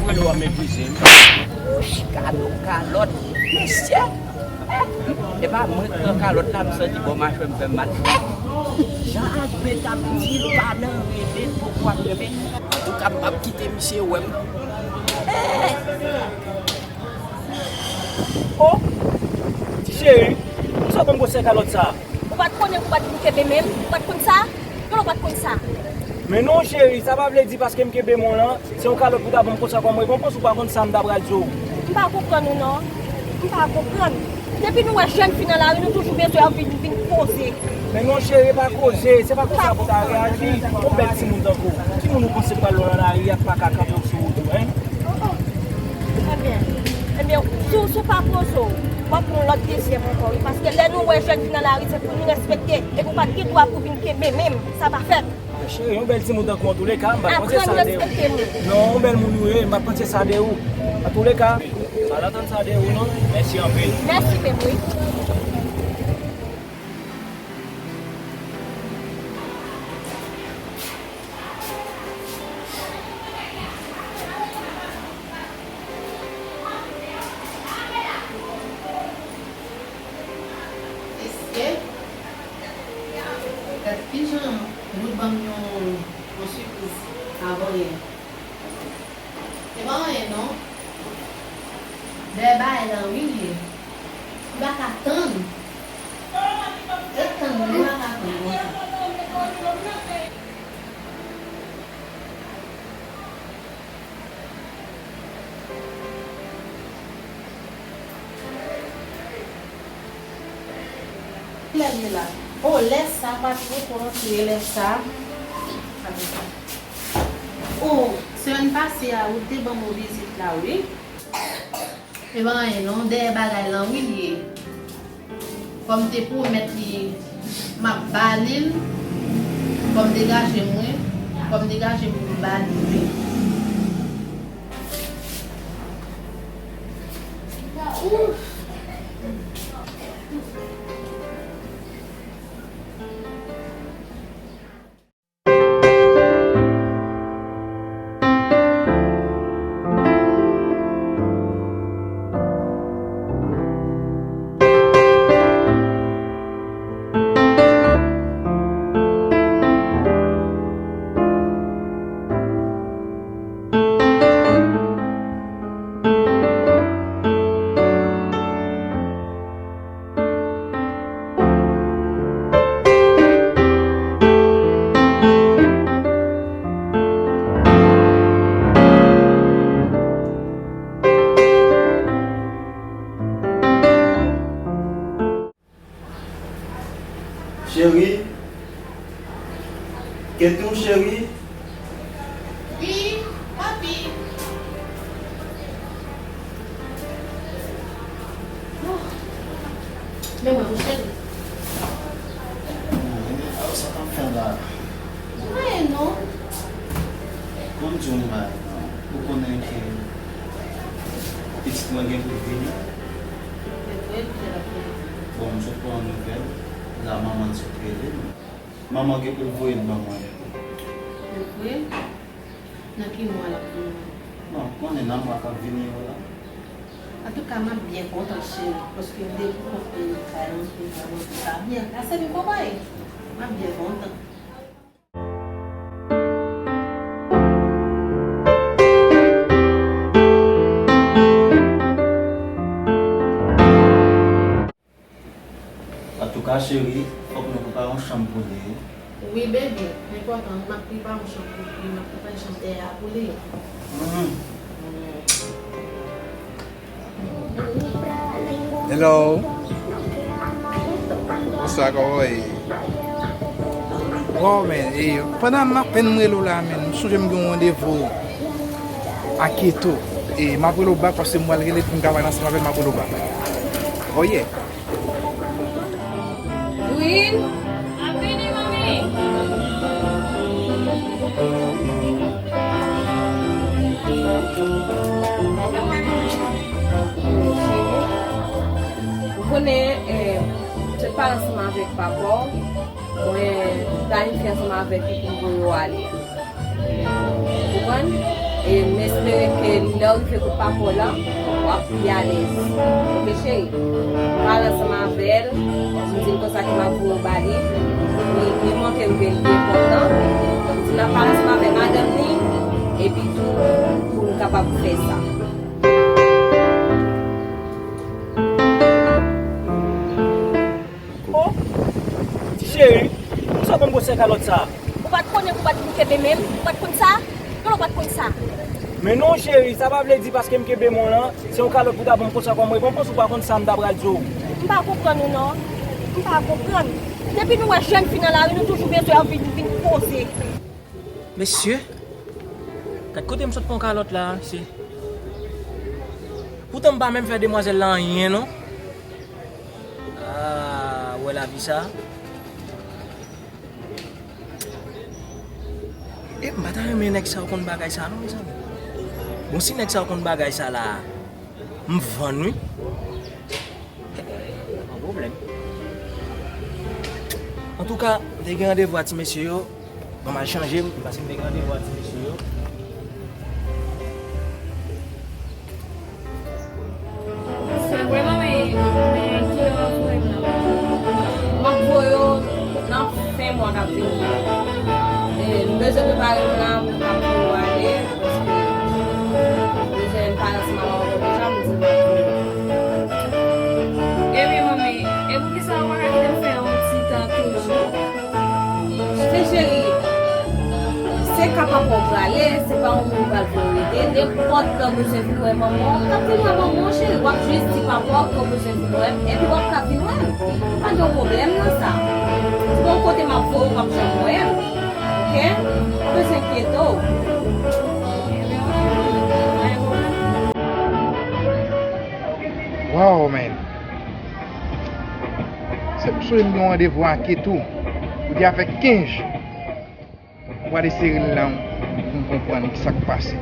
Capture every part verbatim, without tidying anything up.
Kado a meprize m. Wouch, kado kalòt. Mesye, eh, e pa mwen k pran kalòt la, m santi bò machwè m fè m mal. Eh, jan Admet ap di l pa nan rele l poko ap rele. Antouka, m p ap kite misye wè m. Eh! Oh! Ti cheri, pou sa w ban m gwosè kalòt sa a? Ou pa t konnen pou w pa t vin kenbe men m? Ou pa t konn sa? Konnen w pa t konn sa? Men non, cheri, sa pa vle di paske m kenbe men w lan, se yon kalòt pou ta ban m konsa kòm rekonpans, ou pa konn sa m ta pral di w. M pa konprann ou non. M pa konprann. Depi nou wè jèn fi nan lari, nou toujou bezwen ap vin, vin koze. Men non, cheri, e pa koze, se pa konsa pou ta reyaji. Yon bèl timoun tankou w, ki moun ou panse pral wè nan lari a k pa ka kanpe w sou wout ou, en? Oh, oh. Ebyen, ebyen, si w, si w pa poze w, w ap pran yon lòt dezyèm ankò, wi. Paske lè nou wè jèn fi nan lari, se pou nou respekte. Epi w pa t gen dwa pou w vin kenbe men m. Sa pa fèt. Cheri, yon bèl timoun tankou w, antouleka, m p ap panse sa de ou. Aprann respekte moun. Non, yon bèl moun ou ye, m p ap panse sa de ou. Antouleka, m pa t atann sa de ou, non. Mèsi anpil. Mèsi menm, wi. Mesye, gad kijan Wood ban m yon, yon sipriz avan yè. Se pa anyen non. Dèyè bagay lan wi l ye. Li pa ka tann. Ret tann li, li pa ka tann konsa. Kilè l ye la? O, lè sa, patwon kontre lè sa. Gade sa. O, semèn pase a, ou te ban m yon vizit la, wi. E pa anyen non, dèyè bagay lan wi l ye. Fò m te pwomèt li m ap ba li l, fò m degaje m wi, fò m degaje m pou m ba li wi. Ouf. Cheri. Ketou, cheri. Wi, papi. Oh. Men mwen, mon cheri. Alò, sa k ap fè la? Anyen non. Bon, m di w yon bagay. Ou konnen ke pitit mwen gen pou l vini. Se vre, pitit la vini. Bon, m sot pran yon nouvèl. La, manman l sot rele m. Manman gen pou l voye l ban mwen. Se vre? Nan ki mwa l ap vini? Bon, konnen nan mwa k ap vini yo la. Antouka, m ap byen kontan, cheri, paske m te pou konprann kay lan, pou kay lan, pou sa byen. Ase m konprann. M ap byen kontan. Antouka, cheri, fòk nou prepare yon chanm pou li, wi. Wi, baby, men pòtan, m ap prepare yon chanm pou li, m ap prepare chanm dèyè a pou li. Mhm. Hello. Bonswa, kòman w ye? Wow, man, e, pandan m apenn m rele w la, man, m sonje m gen yon randevou a Keto. E, m ap rele w bak paske m pral rele pou m ka pale ansanm avè l, m ap rele w bak. Oh, yeah. Green. Ap vini, manmi. Ou konnen, eh, m sot pale ansanm avèk papa w, mwen planifye ansanm avèk li pou m voye w ale. Ou konprann? E m espere ke lè w rive kote papa w lan, w ap pi alèz. Oke, cheri? M pale ansanm avè l, m di l konsa ke m ap voye w ba li. Li, li montre m ke li enpòtan. Donk, m di l ap pale ansanm avè madanm li, epi tou, pou nou kapab fè sa. Oh, ti cheri, poukisa w ban m gwosè kalòt sa a? Ou pa t konnen pou w pa t vin kenbe men m? Ou pa t konn sa? Konnen w pa t konn sa? Men non, cheri, sa pa vle di paske m kenbe men w lan, se yon kalòt pou w ta ban m konsa kòm rekonpans, ou pa konn sa m ta pral di w. M pa konprann ou non. M pa konprann. Depi nou wè jèn fi nan lari, nou toujou bezwen anvi vin poze. Mesye, gad kote m sot pran kalòt la, mesye. Poutan m pa menm fè demwazèl la anyen, non. Ah, ou wè lavi sa. E m pa ta renmen nèg sa yo konn bagay sa, non, mezanmi. Bon, si nèg sa yo konn bagay sa la, m vann, wi. Pa pwoblèm. Antouka, m te gen randevou a ti mesye yo. Bon, m al chanje m, paske m te gen randevou a ti mesye yo. Se vre, manmi, men kilè w ap voye m nan? M ap voye w nan fen mwa k ap vini an. E, m bezwen prepare m la pou m ka voye w ale, paske m bezwen pale ansanm avè w deja, m di m ap voye w. Ebyen, manmi, e poukisa ou pa ka kite m fè yon ti tan toujou? Men cheri, se ka papa w prale, se pa yon moun pral fè w rete. Nenpòt lè w bezwen vin wè manman w, w ap vin wè manman w, cheri. W ap jis di papa w ke w bezwen vin wè m, epi w ap ka vin wè m. Pa gen pwoblèm nan sa. Bon, kote m ap voye w, w ap janm wè m. Oke? Pa bezwen enkyete w. Wow, man. Se m sonje m gen yon randevou ak Ketou. Pou di avèk kenz. M prale sere l la pou m konprann ki sa k pase.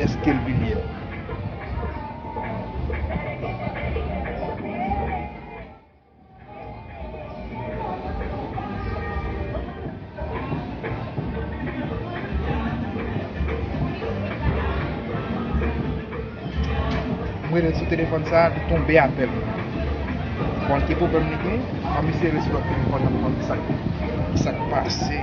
Èske l bliye l? M rele l sou telefòn sa, li tonbe apèl. Bon, ki pwoblèm li gen? Ann eseye rele sou lòt telefòn nan pou m konn ki sa k, ki sa k pase.